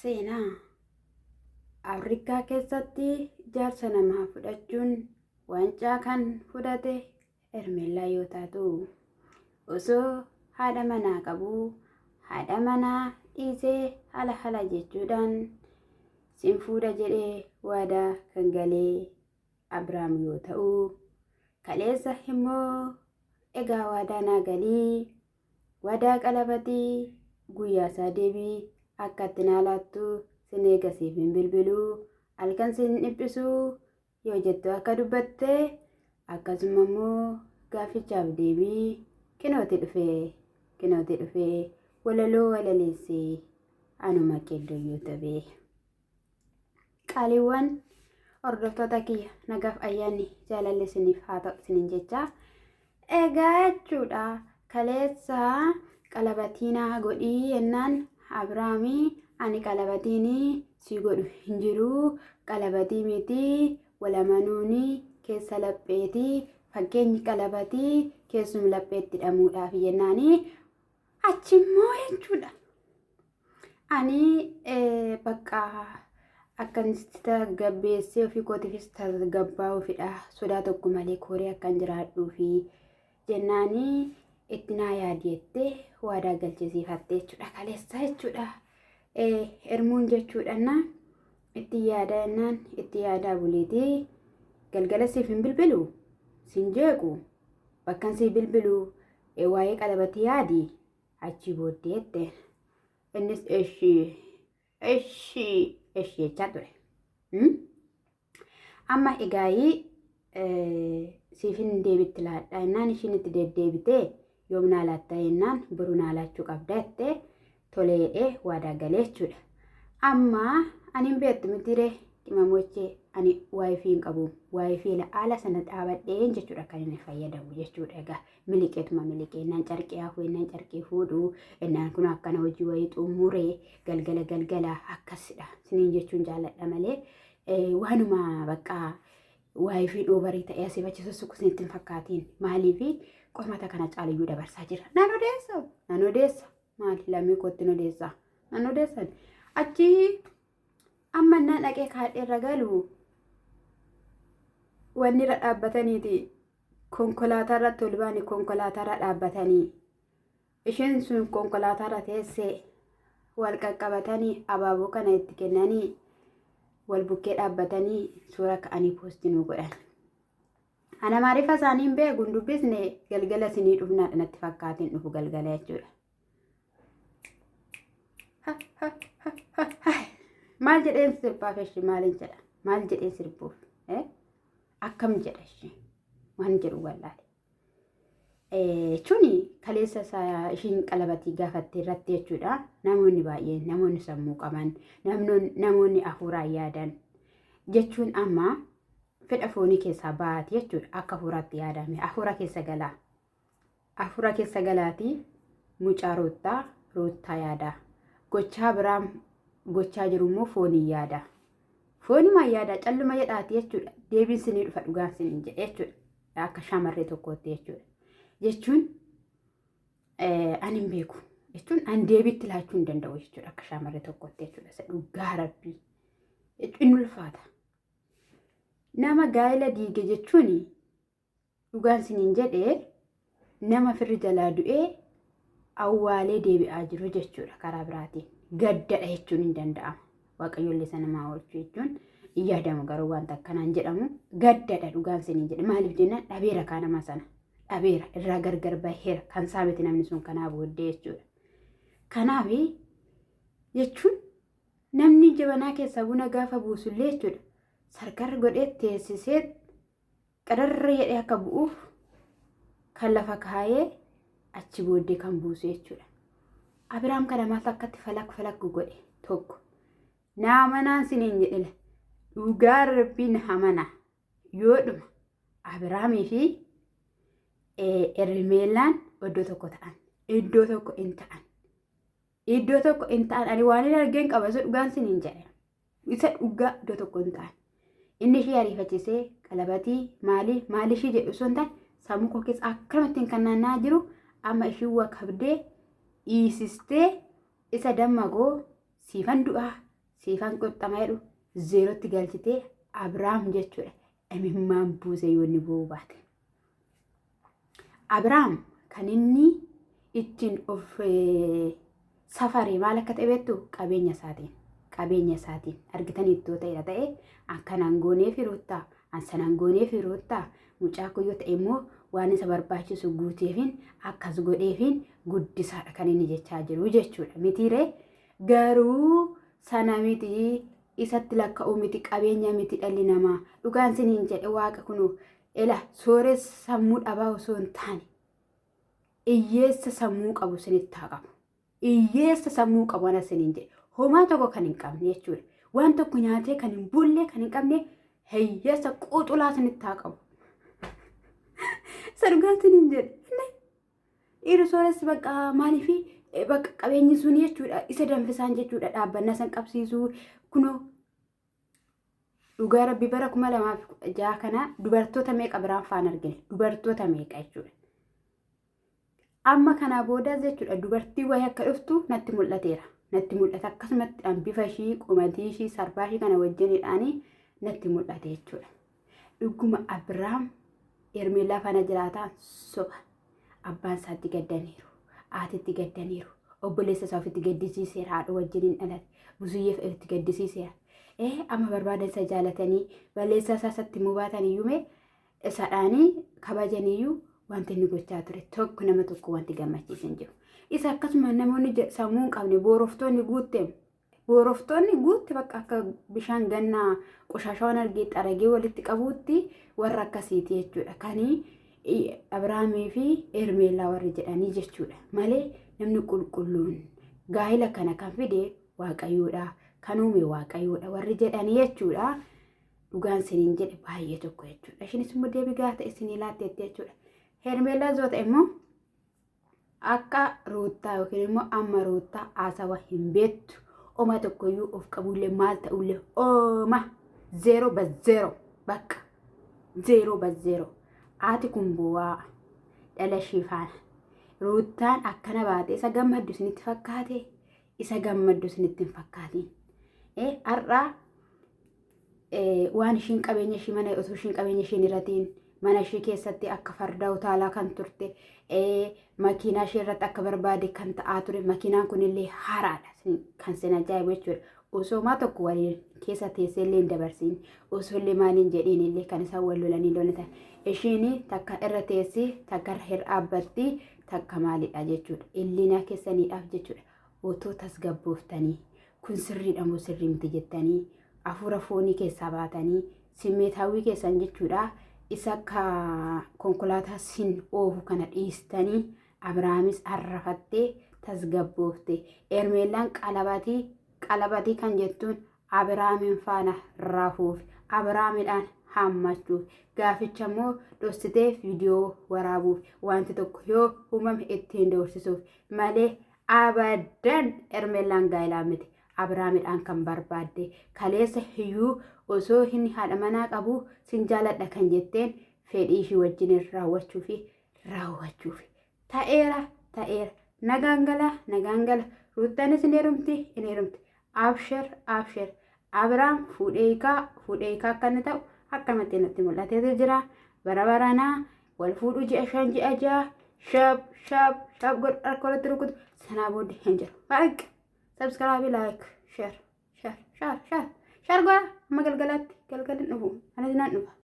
Seenaa Afrikaa keessatti jaarsa namaa fudhachuun waancaa kan fudhate Hermeellaa yoo taatu, osoo haadha manaa qabuu haadha manaa dhiisee hala hala jechuudhaan sin fuudha jedhee waadaa kan galee Abrahaam yoo ta'u, kaleessa immoo egaa waadaa naa galii Waadaa qalabatii guyyaa isaa deebii akka itti naa laattu sin eega siif hin bilbiluu halkan sin dhiphisuu yoo jettu akka dubbatte akkasuma immoo gaaffichaaf deebii kinooti dhufee kinooti dhufee walaloo walaleessee anuma qeddoo yoo ta'e. Qaaliiwwan hordoftoota kiyya nagaaf ayyaanni jaalalli isiniif haa ta'u isiniin jecha. Egaa jechuudha kaleessa qalabatiinaa godhii jennaan Abiraamii ani qalabatiinii si godhu hin jiru qalabatii miti walamanuuni keessa lapheetii fakkeenyi qalabatii keessum lapheetti hidhamuudhaaf jennaanii achimmoo jechuudha. Ani bakka akkanitti tasgabbeessee ofii kootiifis tasgabbaa'uufidha. Sodaa tokko malee kooree akkan jiraadhuufi jennaanii itti naa yaadi jettee waadaa galchisiifatte jechuudha. Kaleessa jechuudha. Ermuun jechuudha na itti yaadaa jennaan itti yaadaa buliitii galgala siif hin bilbilu sin jeequ bakkan sii bilbilu waa'ee qalabati yaadi achii booddee jette. Innis eshi eshi eshi jechaa ture. Amma egaayii siifin deebitti laadha jennaan ishiin itti deddeebitee yoom naa laatta jennaan boru naa laachuu qabda jettee tolee jedhee waadaa galee jechuudha. Amma ani hin beektu mitiiree qimamochee ani waayifii hin qabu waayifii haala sana dhaabadheen jechuudha kan inni fayyadamu jechuudha egaa miliqeetuma miliqee innaan carqee hafu innaan carqee fuudhu innaan kun akkana hojii wayii xumuree galgala galgala akkasidha siniin jechuun jaalladha malee waanuma bakka waayifii dhoobarii ta'ee asii achi sossoqu isinitti hin fakkaatiin maaliifi qormaata kana caalayyuu dabarsaa jira nan odeessa nan odeessa maali lammii kootti odeessa nan odeessan achi amma innaan dhaqee kaadheerra galu wanni irra dhaabbataniiti konkolaataa irratti ol baane konkolaataa irra dhaabbatanii isheen sun konkolaataa irra teessee wal qaqqabatanii abaaboo kana itti kennanii wal bukkee dhaabbatanii suura ka'anii poostii nu godhan. Ana maarifa isaanii hin beeku hin dubbisne galgala isinii dhufnaadha natti fakkaatiin dhufu galgala jechuudha. Maal jedheen sirbaaf ishee maaliin jedha? Maal jedhee sirbuuf? Akkam jedha ishee? Waan jedhu wallaale. Jechuun kaleessa isaa ishiin qalabatii gaafatte irratti jechuudha. Namoonni baay'een namoonni sammuu qaban namoonni hafuuraan yaadan jechuun amma fedha foonii keessaa baati jechuudha. Akka hafuuraatti yaadame hafuura keessa galaa. Hafuura keessa galaatii mucaa ruuttaa ruuttaa yaadaa. Gochaa biraa gochaa jiru immoo fooniin yaada. Foonimaan yaada calluma jedhaati jechuudha. Deebiin sinii dhufa dhugaan siniin jedhe jechuudha. Akka shamarree tokkootti jechuudha. Jechuun ani hin beeku jechuun an deebiitti laachuu hin danda'u jechuudha akka shamarree tokkootti jechuudha. Isa dhugaa rabbii. Inni ulfaata. Nama gaa'ela diige jechuun Dhugaan siniin jedhe nama firri jalaa du'ee awwaalee deebi'aa jiru jechuudha karaa biraatiin. Gaddadha jechuun hin danda'ama. Waaqayyoollee isa namaa oolchu jechuun hin yaadamu garuu wanta akkanaan jedhamu gaddadha dhugaan siniin jedhe. Maaliif jennaan dhabeera kaa nama sana. Dhabeera irraa gargar baheera kan isaa miti namni sun kanaa booddee jechuudha. Kanaaf jechuun namni jabanaa keessaa buna gaafa buusullee jechuudha. Sarkarra godhee teessisee qararra jedhee akka bu'uuf kan lafa kaayee achi booddee kan buusu jechuudha. Abiraam kana maal akkatti falak falak godhe tokko. Naa amanaan siniin jedhela. Dhugaa rabbii na amanaa. Yoodhuma Abiraamii fi Ermeellaan iddoo tokko ta'an. Iddoo tokko hin ta'an. Iddoo tokko hin ta'an. Ani waan hin argeen qaba isa dhugaan siniin jedhe. Isa dhugaa iddoo tokko hin ta'an. Inni ishee ariifachisee qalabatii maalii maalii ishee jedhu osoo hin taane sammuu koo keessa akkamittiin kan naanna'aa jiru amma ishii waa kabdee dhiisistee isa damma koo siifan du'aa Siifan qurxama jedhu zeerootti galchitee Abiraam jechuudha. Imimmaan buuse yoo inni bu'uu baate. Abiraam kan inni ittiin of safare maal akka ta'e beektu qabeenya isaatiin. Qabeenya isaatiin argitanii ittoo ta'eera ta'e akkanaan goonee firuuttaa ansanaan goonee firuuttaa mucaa koo yoo ta'e immoo waan isa barbaachisu guuteefin akkas godheefin guddisaadha kan inni jechaa jiru jechuudha. Mitiiree garuu sana miti isatti lakka'uu miti qabeenya miti dhalli namaa dhugaan siniin jedhe waaqa kunuu ela sooressa sammuu dhabaa osoo hin taane hiyyeessa sammuu qabu sinitti haa qabu. Hiyyeessa sammuu qabu ana siniin jedhe homaa tokko kan hin qabne jechuudha. Waan tokko nyaatee kan hin bulle kan hin qabne hiyyeessa quxulaa sinitti haa qabu. Isa dhugaan siniin jedhe. Dhiirri sooressi bakka maaliifi bakka qabeenyi sun jechuudha isa danfisaan jechuudha dhaabbannaa san qabsiisuu kunoo dhugaa rabbi bara 2016 kana dubartoota meeqa biraan faana argine dubartoota meeqa jechuudha. Amma kanaa boodas jechuudha dubartii wayii akka dhuftu natti mul'ateera. Natti mul'ata akkasumatti bifa ishii qomatii ishii sarbaa ishii kana wajjinidhaanii natti mul'ate jechuudha. Dhuguma Abiraam Hermeellaa faana jiraataa soba. Abbaan isaatti gaddaniiru. Haatitti gaddaniiru. Obboleessa isaa ofitti gaddisiiseera. Haadha wajjin hin dhalate. Buzuyyeef ofitti gaddisiiseera. Ee amma barbaadan isa jaalatanii balleessaa isaa isatti mubaatan iyyuu mee isadhaanii kabajaniyyuu wanti inni gochaa ture tokko nama tokko wanti gammachiise hin jiru. Isa akkasuma namoonni sammuu hin qabne booroftoonni guutte booroftoonni guutte bakka akka bishaan gannaa qoshaashaawwan argee xaragee walitti qabuutti warra akkasiiti jechuudha. Kanii Abiraamii fi Hermeellaa warri jedhanii jechuudha. Malee namni qulqulluun gaa'ila kana kan fide Waaqayyoodha. Kan uume Waaqayyoodha warri jedhanii jechuudha. Dhugaan isiniin jedhe baay'ee tokko jechuudha. Ishinis immoo deebii gahaa ta'e isinii laatteetti jechuudha. Hermeellaa zoota immoo akka Ruuttaa yookiin immoo amma Ruuttaa haasawa hin beektu. Oma tokkoyyuu of qabullee maal ta'ullee oma zeeroo ba zeeroo bakka zeeroo ba zeeroo. Haati kun bu'aa dhala ishii faana. Ruuttaan akkana baate isa gammaddu isinitti fakkaate isa gammaddu isinitti hin fakkaatiin. Har'aa waan ishiin qabeenya ishii mana osoo ishiin qabeenya ishiin irratiin mana ishii keessatti akka fardaa utaalaa kan turte makiinaa ishee irratti akka barbaade kan ta'aa ture makiinaan kunillee haaraadha kan sin ajaa'ibu jechuudha. Osoo maa tokko waliin keessa teessee illee hin dabarsiin osoo illee maaliin jedhiin illee kan isaan wal lolanii lolatan ishiin takka irra teessi takka irra dhaabbatti takka maalidha jechuudha. Illinaa keessaniidhaaf jechuudha. Otoo tasgabbooftanii kun sirriidha moo sirrii miti jettanii hafuura foonii keessaa baatanii simmeetaawwii keessan jechuudha isa akka konkolaataa sin oofu kana dhiistanii Abiraamis arrafattee tasgabboofte. Ermeellaan qalabatii qalabatii kan jettuun Abiraamin faana rafuuf Abiraamidhaan hammachuuf gaaficha immoo dhossitee viidiyoo waraabuuf wanti tokko yoo uumame ittiin doorsisuuf malee abadan Ermeellaan gaa'ilaa miti. Abiraamidhaan kan barbaadde kaleessa hiyyuu osoo inni haadha manaa qabu sin jaaladha kan jetteen fedhii ishii wajjin raawwachuufi raawwachuufi ta'eera ta'eera nagaan gala nagaan gala ruuttaanis hin heerumti hin heerumti abshir abshir Abiraam fuudhee hiikaa fuudhee hiikaa akka inni ta'u akkamatti natti mul'ateetu jira bara baranaa wal fuudhuu ji'a 5 ji'a 6 shab shab shab godhu harka walitti rukutu sanaa booddee hin jiru. Baay'ee subscribe like share share share share share godha amma galgalaatti galgalin dhufu anis nan dhufa.